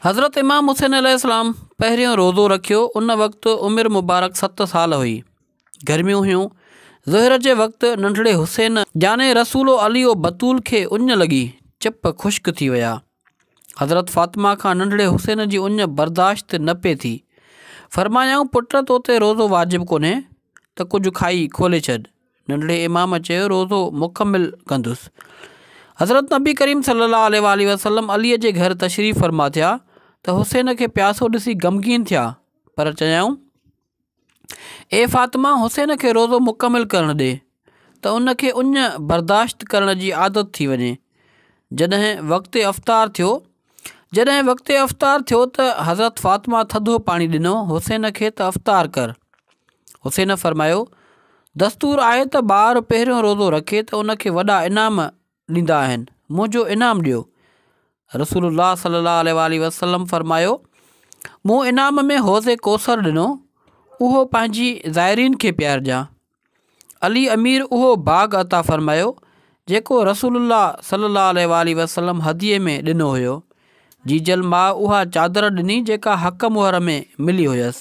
حضرت امام حسين عليه السلام پهريون روزو رکيو، ان وقت عمر مبارڪ ست سال هئي. گرميون هيون. ظهر جي وقت ننڍڙي حسين جاني رسول و علي و بتول کي اڃ لڳي، چپ خشڪ ٿي ويا. حضرت فاطمه کان ننڍڙي حسين جي اڃ برداشت نه پئي ٿي. فرمايائون، پٽ تو تي روزو واجب ڪونهي ته ڪجهه کائي کولي ڇڏ. ننڍڙي امام چيو، روزو مڪمل ڪندس. حضرت نبي ڪريم صلي الله عليه واٰله وسلم علي جي گهر تشريف فرما ٿيا ته حسين کي پياسو ڏسي غمگين ٿيا، پر چيائون، اي فاطمه حسين کي روزو مڪمل ڪرڻ ڏي ته ان کي اڃ برداشت ڪرڻ جي عادت ٿي وڃي. جڏهن وقت افطار ٿيو جڏهن وقت افطار ٿيو ته حضرت فاطمه ٿڌو پاڻي ڏنو حسين کي ته افطار ڪر. حسين فرمايو، دستور آهي ته ٻار پهريون روزو رکي ته ان کي وڏا انعام ڏيندا آهن، منهنجو انعام ڏيو. رسول الله صلي الله عليه واٰله وسلم فرمايو، مون انعام ۾ حوض ڪوثر ڏنو، اهو پنهنجي زائرين کي پيارجان. علي امير اهو باغ عطا فرمايو جيڪو رسول الله صلي الله عليه واٰله وسلم هديي ۾ ڏنو هيو. جيجل ماء اها چادر ڏني جيڪا حق مهر ۾ ملي هيس.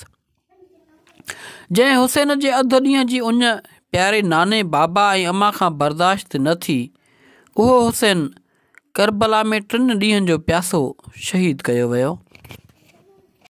جنهن حسين جي اڌ ڏينهن جي اڃ پياري ناني بابا ۽ امان کان برداشت نه ٿي اهو حسين ڪربلا ۾ ٽن ڏينهن جو پياسو شهيد ڪيو ويو.